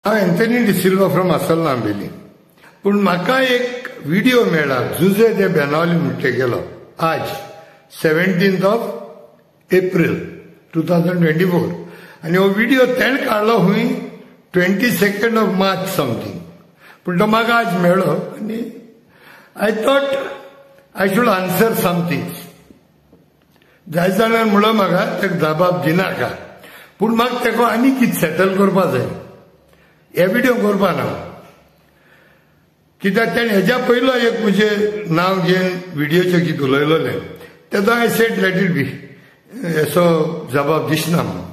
हांव Anthony D'Silva from आसलनांबेली. पूण म्हाका एक व्हिडिओ मेळ्ळा जुजे दे बेनावली म्हणटे गेलो आज 17th of April 2024 आनी हो व्हिडिओ तेणें काडलो हुंय 22nd of March something. पूण तो म्हाका आज मेळ्ळो आनी I thought I should answer something. जाय जाल्यार म्हणलो म्हाका ताका जबाब दिनाका, पूण म्हाका ताका आनी कितें सेटल करपा जाय. हे व्हिडिओ करपा ना कित्याक तेणें हेज्या पयलो एक म्हजें नांव घेवन व्हिडिओचें कितें उलयलें तेदो I said let it be, असो जबाब दिसना म्हणून.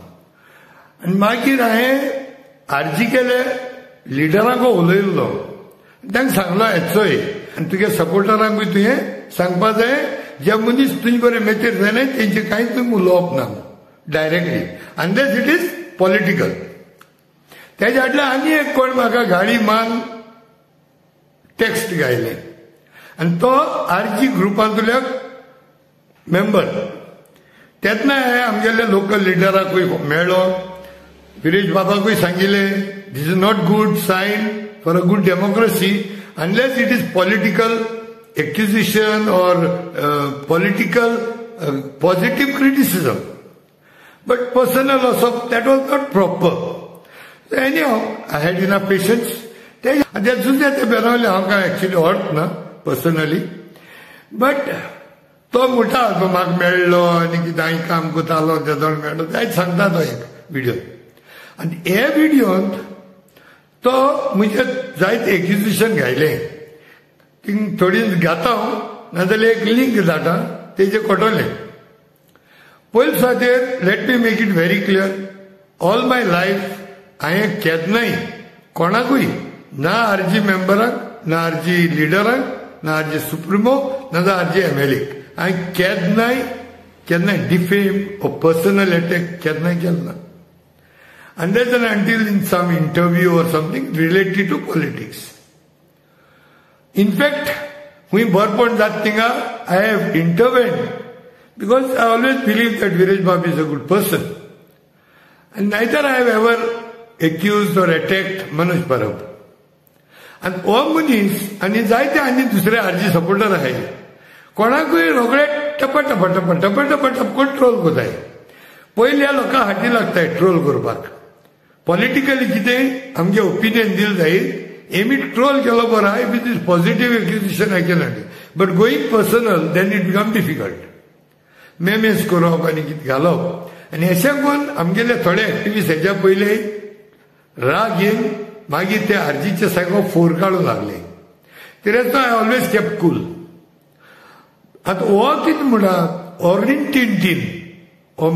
आनी मागीर हांवें आरजी केले लिडरांक उलयल्लो, तांकां सांगलो हेचोय आनी तुगे सपोर्टरांकूय तुवें सांगपा जाय जे मनीस तुजे बरें मेतेर जायना तेंचे कांय तुमी उलोवप ना directly unless it is political. तेज्या फाटल्यान आनी एक कोण म्हाका गाडी मान टॅक्स्ट गायलें आनी तो आरजी ग्रुपांतल्या मेंबर. तेन्ना हांवें आमगेल्या लोकल लिडराकूय मेळ्ळो, विरेश बाबाकूय सांगिल्लें this is not good sign for a good democracy unless it is political accusation or political positive criticism, but personal also that was not proper. Anyhow, I had enough patience. ते जुजे ते बेनावले हांव कांय actually hurt ना personally, but तो म्हणटा तो म्हाका मेळ्ळो आनी कितें हांवें काम करतालो तेदोण मेळ्ळो जायत सांगता तो एक व्हिडिओ. आनी हे व्हिडियोंत तो म्हजें जायते एक्युजेशन घायलें, थिंग थोडी घाता हांव नाजाल्यार एक लिंक धाडटा तेजें कळटलें. पयले सुवातेर let me make it very clear, all my life हांवें केन्नाय कोणाकूय ना आरजी मेंबराक, ना आरजी लिडराक, ना आरजी सुप्रिमो, ना आरजी एमएलएक हांवें केन्नाय केन्नाय डिफेम ओ पर्सनल एटॅक केन्नाय केलो ना, unless and until in some interview or something related to politics. In fact, हुंय बरपण जाता थिंगा I have intervened because I always believe that Viresh Bab is a good person and neither I have ever accused or attacked Manoj Parab. आनी हो मनीस आनी जायते आनी दुसरे RG supporter आहाय कोणाकूय रोखडे टप टप टप टप टप टप करून ट्रोल करताय. पयल्या लोकां हाती लागताय ट्रोल करपाक. पॉलिटिकली कितें आमगे ओपिनियन दिल जायत एमी ट्रोल केलो बरो आहा, if it is positive accusation I can understand, but going personal then it become difficult. Memes करप आनी कितें घालप आनी अशें करून आमगेले थोडे एक्टिविस्ट हेज्या पयले राग येवन मागीर ते आरजीचे सारको फोर काडूंक लागले. तरी I always kept cool. आतां हो कितें म्हणटा हो रिंटिंटीन, हो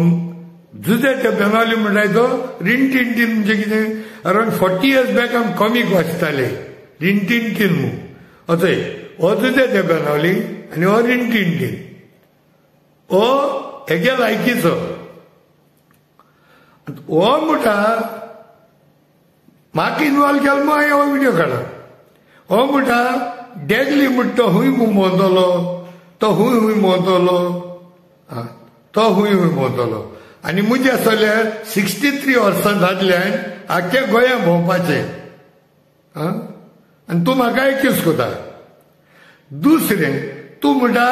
जुजे ते बेनावली म्हणटा तो रिंटिंटीन म्हणजे कितें अरावंड 40 इयर्स बॅक आमी कॉमीक वाचताले रिंटिंटीन म्हूण. असो हो जुजे ते बेनावली आनी हो रिंटिंटीन हो हेगे लायकीचो. हो म्हणटा म्हाका इनवॉल्व केलो म्हूण हांवें हो व्हिडिओ काडला. हो म्हणटा डेगली म्हणटा तो हुंय भोंवतलो, तो हुंय हुंय भोंवतलो, तो हुंय हुंय भोंवतलो. आनी म्हजें आसलें 63 वर्सां जातल्यान आख्ख्या गोंया भोंवपाचें आनी तूं म्हाका एक्यूज करता. दुसरें तूं म्हणटा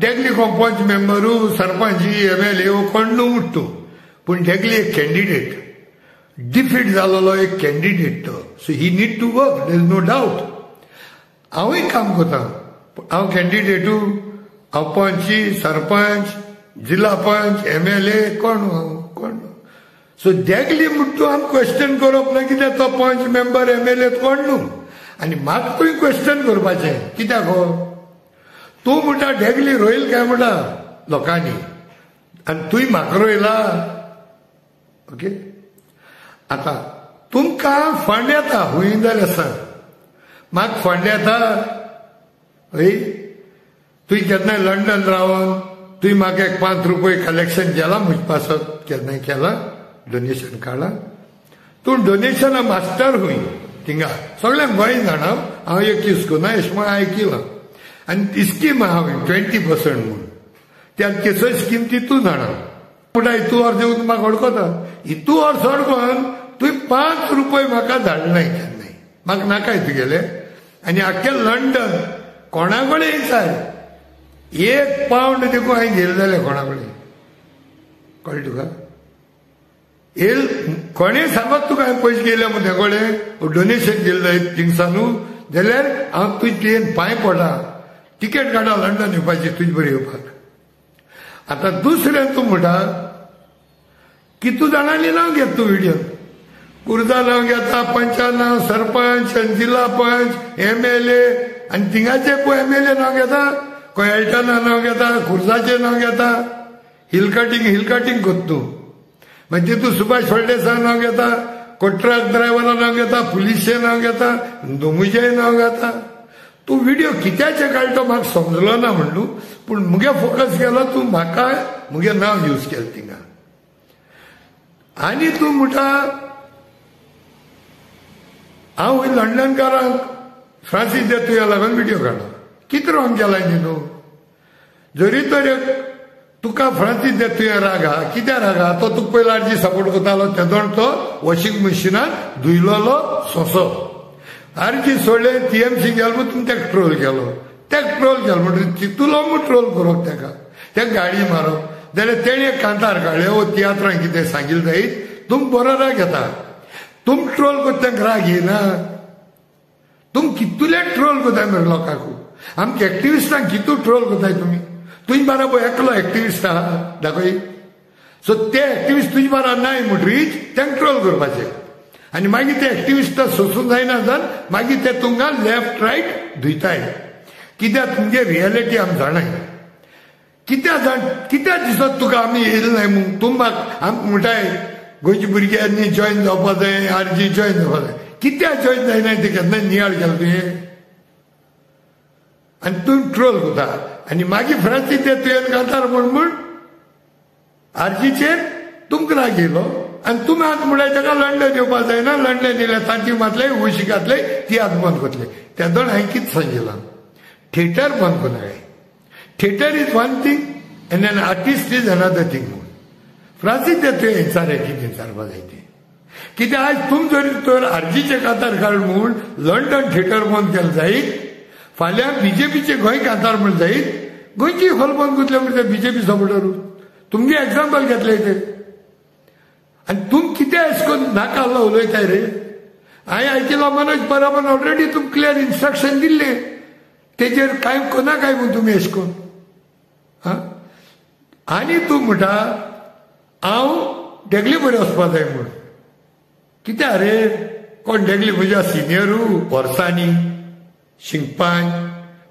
डेगली पंच मेंबरू सरपंच एमएलए कोण न्हू म्हणटा तूं, पूण डेगली एक कॅन्डिडेट डिफीट जालोलो एक कॅन्डिडेट तो, so he need to work, there is no doubt. हांवूय काम करता, हांव कॅन्डिडेटू, हांव पंच सरपंच जिल्हा पंच एमएलए कोण हांव कोण. सो डेगली म्हणटा तूं आमी क्वेश्चन करप ना कित्याक तो पंच मेंबर एमएलए कोण न्हू. आनी म्हाका तुवें क्वेश्चन करपाचें कित्याक हो तूं म्हणटा डेगली रोयल काय म्हणटा लोकांनी आनी तुवें म्हाका रोयला. ओके, आतां तुमकां फंड येता हुंय जाल्यार सांग, म्हाका फंड येता हय. तुवें केन्नाय लंडन रावन तुवें म्हाका एक 5 रुपये कलेक्शन केलां म्हजे पासत, केन्नाय केलां डोनेशन काडलां तूं डोनेशना मास्टर हुंय थिंगा सगळ्यांक गोंय जाणा हांव एक्यूज करना अशें म्हूण आयकिलां. आनी स्कीम आहा 20% म्हूण त्या केसो स्कीम ती तूं जाणा. म्हणटा इतू वर्स येवन म्हाका वळखता, इतू वर्स वळखून तुवें 5 रुपये म्हाका धाडनाय केन्नाय, म्हाका नाकाय तुगेले. आनी आख्खे लंडन कोणा कडेन विचार, 1 पावंड देखून हांवें घेतले जाल्यार कोणा कडेन, कळ्ळें तुका? येल कोणें सांगत तुका हांवें पयशे गेले म्हूण ते कडेन डोनेशन केलें जायत थिंगसा न्हू, जाल्यार हांव तुजे तुवें पांय पडटा, तिकेट काडा लंडन येवपाची तुजे बरें येवपाक. आतां दुसरें तूं म्हणटा की तूं जाणांनी नांव घेत तूं व्हिडियो, कुर्जा नांव घेता, पंचा नांव, सरपंच, जिल्हा पंच, MLA, आनी थिंगाचे पळय MLA नांव घेता, कोयल्टना नांव घेता, कुर्जाचें नांव घेता, हिल कटिंग कोत तूं. मागीर तूं सुभाष फळदेसाय नांव घेता, ट्रक ड्रायव्हरा नांव घेता, पुलिसचें नांव घेता, दोमुचें नांव घेता. तूं व्हिडियो कित्याचें काडटा म्हाका समजलो ना म्हणू, पूण मुगे फोकस केलो तूं म्हाका मुगे नांव यूज केलें थिंगा. आनी तूं म्हणटा हांव लंडनकारांक फ्रांसीस दे तुया लागून व्हिडियो काडलो, कितें रॉंग केला न्ही तूं? जरी तर तुका फ्रांसीस दे तुया राग आहा, कित्याक राग आहा? तो तुका पयलो आरजी सपोर्ट करतालो तेदोण तो वॉशिंग मशिनान धुयलोलो सोंसो, आरजी सोडलें TMC गेलो म्हूण तुमी तेका ट्रोल केलो, तेका ट्रोल केलो म्हणटकीर चितुलो म्हूण ट्रोल करप तेका, तेका गाडी मारप, जाल्यार तेणें एक कांतार काडलें वो तियात्रान कितें सांगिल्लें जायत, तुमकां बरो राग येता, तुम ट्रोल करता तांकां राग येना. तुम कितले ट्रोल करताय मरे लोकांक, आमच्या एक्टिविस्टांक कितू ट्रोल करताय तुमी? तुजे बाराबर एकलो एक्टिविस्ट आहा दाखय, सो ते एक्टिविस्ट तुजे बारा नाय म्हणटरीच तांकां ट्रोल करपाचें, आनी मागीर ते एक्टिविस्टां सोसून जायना जावन मागीर ते तुमकां लेफ्ट रायट धुयताय. कित्याक तुमगे रियलिटी आमी जाणाय, कित्याक जाण कित्याक दिसत तुका आमी येयले नाय म्हूण तूं म्हाका आमकां म्हणटाय गोंयच्या भुरग्यांनी जॉयन जावपा जाय, आरजी जॉयन जावपा जाय, कित्याक जॉयन जायना तें केन्ना नियाळ केलो तुवें? आनी तूं ट्रोल करता आनी मागीर फ्रांसीस ते तुवें कांतार म्हूण म्हूण आरजीचेर तुमकां राग येयलो आनी तुमी आतां म्हणल्यार ताका लंडन येवपा जायना, लंडन येयल्यार तांची मातले उशी घातले तियात्र बंद करतले. तेदोण हांवें कितें सांगिलां, थिएटर बंद करनाकाय. Theatre is one thing and an artist is another thing म्हूण फ्रांसीस ते तुवें विचारलें कितें विचारपा जाय तें. कित्याक आयज तुम जरी तर आरजीचे कांतार काड म्हूण लंडन थिएटर बंद केलें जायत, फाल्यां बीजेपीचे गोंय कांतार म्हूण जायत, गोंयची हॉल बंद करतले म्हणजे बीजेपी सपोर्टर. तुमगे एग्जाम्पल घेतले ते आनी तुम कितें अशें करून नाका आहलो उलयताय रे? हांवें आयकिलां मनोज परबान ऑलरेडी तुमकां क्लियर इन्स्ट्रक्शन दिल्लें, तेजेर कांय कोना काय म्हूण तुमी अशें करून. आं, आनी तूं म्हणटा हांव डेगली बरें वचपा जाय म्हूण, कित्याक रे? कोण डेगली म्हज्या सिनियरू वर्सांनी शिकपान,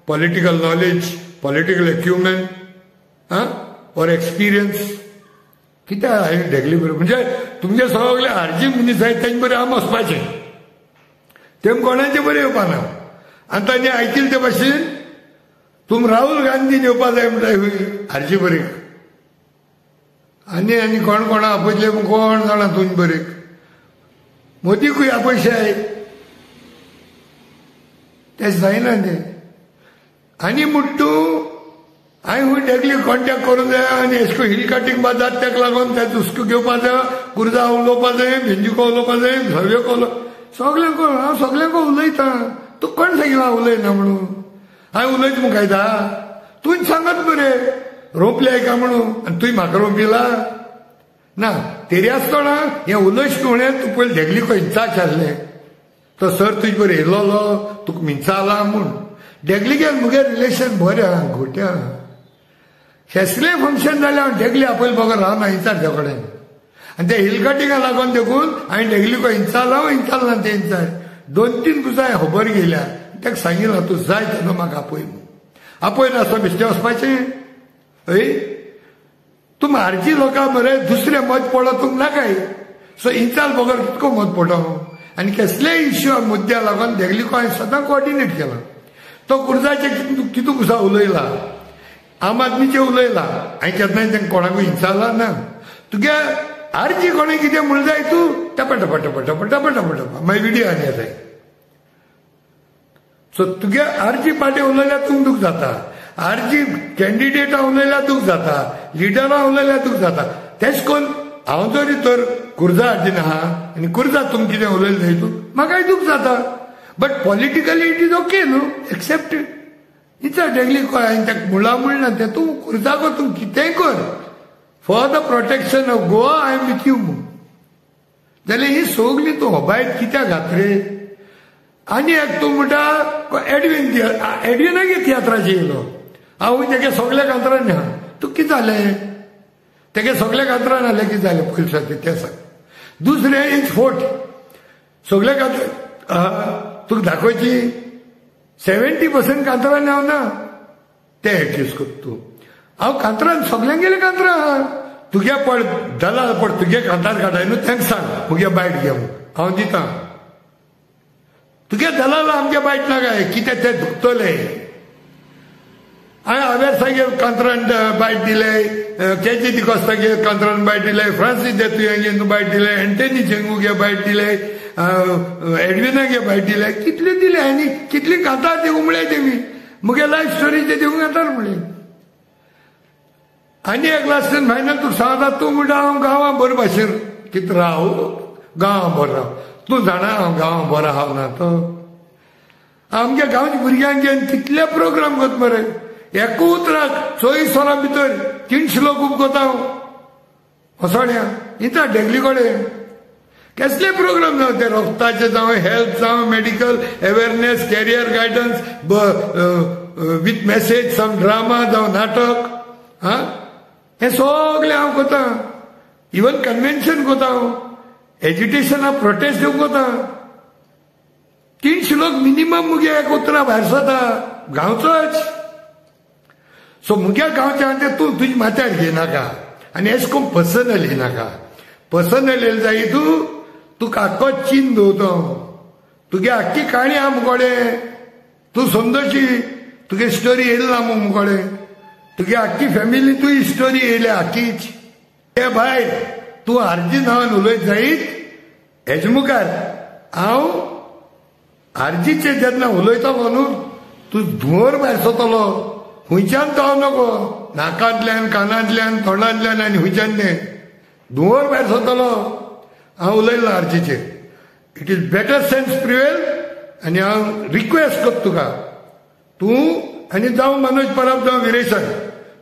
पॉलिटिकल नॉलेज, पॉलिटिकल एक्युमेंट आं ऑर एक्सपिरियन्स, कित्याक हांवें डेगली बरें म्हणजे तुमगे सगळे आरजी मनीस आहाय तेंचे बरें हांव वचपाचें, तेम कोणाचें बरें येवपा ना. आनी तांणी आयकिल्लें ते भाशेन तुम राहुल गांधीन येवपा जाय म्हणटा खंय आरजी बरें, आनी आनी कोण कोणा आपयतले कोण जाणा तुमचे बरें, मोदीकूय आपयशाय तें जायना तें. आनी म्हूण तूं हांवें खूंय डेगली कॉन्टेक्ट करूंक जाय आनी अशें करून हिल कटिंग बाद जाता तेका लागून तें हुस्को घेवपा जाय, कुर्जा उलोवपा जाय, भेंजुको उलोवपा जाय, सगळ्यो उलो सगळ्यांक हांव सगळ्यांक उलयतां. तूं कोण सांगिलां हांव उलयना म्हणून? हांवें उलयता म्हूण कायदा तुवें सांगत मरे रोंपले काय म्हणून, आनी तुवें म्हाका रोंपिला ना. तरी आसतना हें उलयश म्हणलें तूं पयलीं डेगली खंय इंचार्ज आसलें तो सर तुजे बरें येयलोलो तुका मिनचाला म्हूण डेगली मुगे रिलेशन बरें आहा घोट्या आहा. कसलें फंक्शन जाल्यार हांव डेगली आपयले बगर रावना इंचार्जा कडेन, आनी त्या हिल कटिंगा लागून देखून हांवें डेगलीको इंचारला इंचारला ते इंचार्ज 2-3 दिसां हांवें खबर घेयल्या, ताका सांगिलां तूं जाय तेन्ना म्हाका आपय म्हूण. आपय नासतना बेश्टें वचपाचें हय? तूं आरजी लोकां मरे दुसरें मत पडो तुमकां नाकाय, सो इंचाल बगर कितको मत पडो? आनी कसलेय इश्यू मुद्द्या लागून डेगलीको हांवें सदां कोऑर्डिनेट केलां. तो कुर्जाचे कितू कुसा उलयला, आम आदमीचे उलयला, हांवें केन्नाय तांकां कोणाकूय इंचारला ना. तुगे आरजी कोणें कितें म्हण जाय तूं टपा टपा टपा टपा टपा टपा टपा मागीर विडियो आनी येताय. सो तुगे आरजी पार्टी उलयल्यार तुमकां दूख जाता, आरजी कॅन्डिडेटां उलयल्यार दूख जाता, लिडरां उलयल्यार दूख जाता. तेश कोन्न हांव जरी तर कुर्जा हाडीन आहा आनी कुर्जा तुम कितें उलयलें जाय तूं म्हाकाय दूख जाता. But politically it is okay न्हू, एक्सेप्टेड. इचा डेगली हांवें ताका मुळा म्हणना तें तूं कुर्जा कर, तूं कितेंय कर, for the protection of Goa I am with you. जाल्यार ही सगळी तूं होबायत कित्याक घात रे? आनी एक तूं म्हणटा एडवीन, एडविनागे तियात्राचेर येयलो हांव तेगे सगल्या कांतरान आहा. तूं कितें जालें तेगे सगल्या कांतरान आसलें कितें जालें पयलीं सारकें तें सांग. दुसरें is fort सगल्या कांतरान तुका दाखोवची 70% कांतरान हांव ना तें एक्यूज करता तूं. हांव कांतरान सगल्यांक गेलें कांतरां आहा. तुगे पड दलाल पड तुगे कांतार काडाय न्हू तेंका सांग मुगे बायट घे हांव दिता. तुगे दलाल आमगे बायट नाका कितें तें दुखतलें. हांवें आवेर कांतरान बायट दिले, केजी दिकोस्तागेर कांतरान बायट दिले, फ्रांसीस देतुयांगे बायट दिले, एंटनी झेंगूगे बायट दिले, एडविनागे बायट दिले, कितले दिले आनी कितली कांतार दिवंक म्हळ्यार तेमी मुगे लायफ स्टोरीचे दिवंक कांतार म्हळें. आनी एक लास्ट फायनल तूं सांगता तूं म्हणटा हांव गांवां बरो भाशेन कितें राव, गांवां बरो राव. तूं जाणा हांव गांवां बरो आहा ना तो. आमच्या गांवच्या भुरग्यांक घेवन कितले प्रोग्राम करता मरे, एका उतराक 24 वरां भितर 300 लोक उब करता हांव असोड्या इता डेगली कडेन. कसले प्रोग्राम जावं ते रोगताचे जावं, हेल्थ जावं, medical awareness, career guidance with message, some drama जावं नाटक, हा हें सगळें हांव करता. इवन कन्व्हेन्शन करता हांव, एज्युकेशना प्रोटेस्ट दिवंक करता. 300 लोक मिनिमम मुगे एक उतरां भायर सरता गांवचोच. सो मुगे गांवच्या तें तूं तुज्या माथ्यार घेयनाका आनी एश कोन्न पर्सनल येयनाका. पर्सनल येयलें जाय तूं तुका आख्खो चीन दवरता, तुगे आख्खी काणी आहा मुकोडे, तूं समजशी तुगे स्टोरी येयली ना मुकोडे, तुगे आख्खी फॅमिली तुजी स्टोरी येयल्या आख्खीच. ते भायर तूं आरजी नांवान उलयत जायत हेजे मुखार हांव आरजीचेर जेन्ना उलयतलो न्हू तूं धुंवर भायर सरतलो. खंयच्यान तो हांव नको, नाकांतल्यान, कानांतल्यान, तोंडांतल्यान आनी खंयच्यान तें धुंवर भायर सरतलो. हांव उलयलो आरजीचेर. It is better sense prevail. आनी हांव रिक्वेस्ट करता तुका, तूं आनी जावं मनोज परब जावं विरेशन,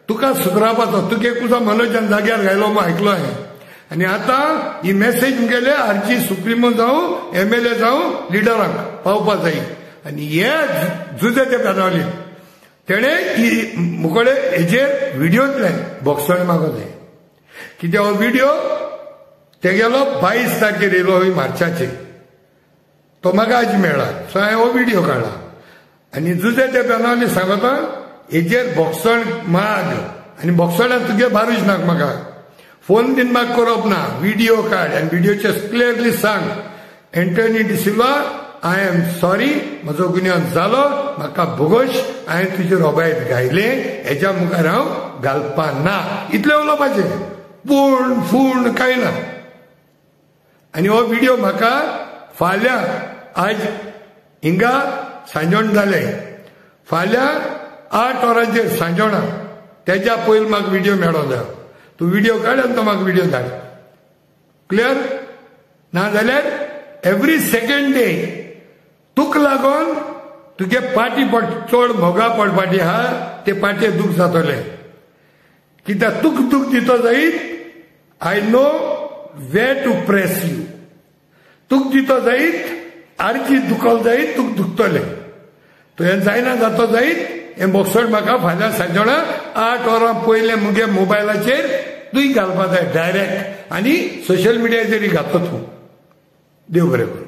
तुका सुदरावपाचो. तुगे कुजा मनोजान जाग्यार घायलो म्हूण आयकलो हांवें. आनी आतां ही मॅसेज मुगेले आरजी सुप्रिमो जावं, MLA जावं, लिडरांक पावपा जाय. आनी हे जुजे ते बेनावली तेणें ही मुकोडे हेजेर व्हिडियोंतल्यान बोगसण मागो जाय. कित्याक हो व्हिडियो तेगेलो 22 तारखेर येयलो हय मार्चाचेर, तो म्हाका आज मेळ्ळा. सो हांवें हो व्हिडियो काडला. आनी जुजे ते बेनावली सांगता हेजेर बोगसण माग. आनी बोगसणाक तुगे बारूच नाका, म्हाका फोन बीन म्हाका करप ना, व्हिडियो काड आनी व्हिडियोचेर क्लियरली सांग Anthony D'Silva I am sorry, म्हजो गुन्यांव जालो, म्हाका भोगोश, हांवें तुजे रोबायत घायलें, हेज्या मुखार हांव घालपा ना. इतलें उलोवपाचें, पूण फूण कांय ना. आनी हो व्हिडियो म्हाका फाल्यां, आज हिंगा सांजोण जालें, फाल्यां 8 वरांचेर सांजोणा तेज्या पयलीं म्हाका व्हिडियो मेळोंक जाय. तूं व्हिडियो काड आनी तो म्हाका व्हिडियो धाड. क्लियर? ना जाल्यार एवरी सेकेंड डे तुका लागून तुगे पाटी पड चड मोगा पडपाटी आहा ते पाटये दूख जातलें. कित्याक तुका दूख दितो जायत I know where to press you. तुका दितो जायत आरजी दुखल जायत तुका दुखतलें. तुवें जायना जातो जायत हें बोगसण म्हाका फाल्यां सांजोणा 8 वरां पयलें मुगे मोबायलाचेर तुय घालपा जाय डायरेक्ट आनी सोशल मिडियाचेर घातो तूं. देव बरें करूं.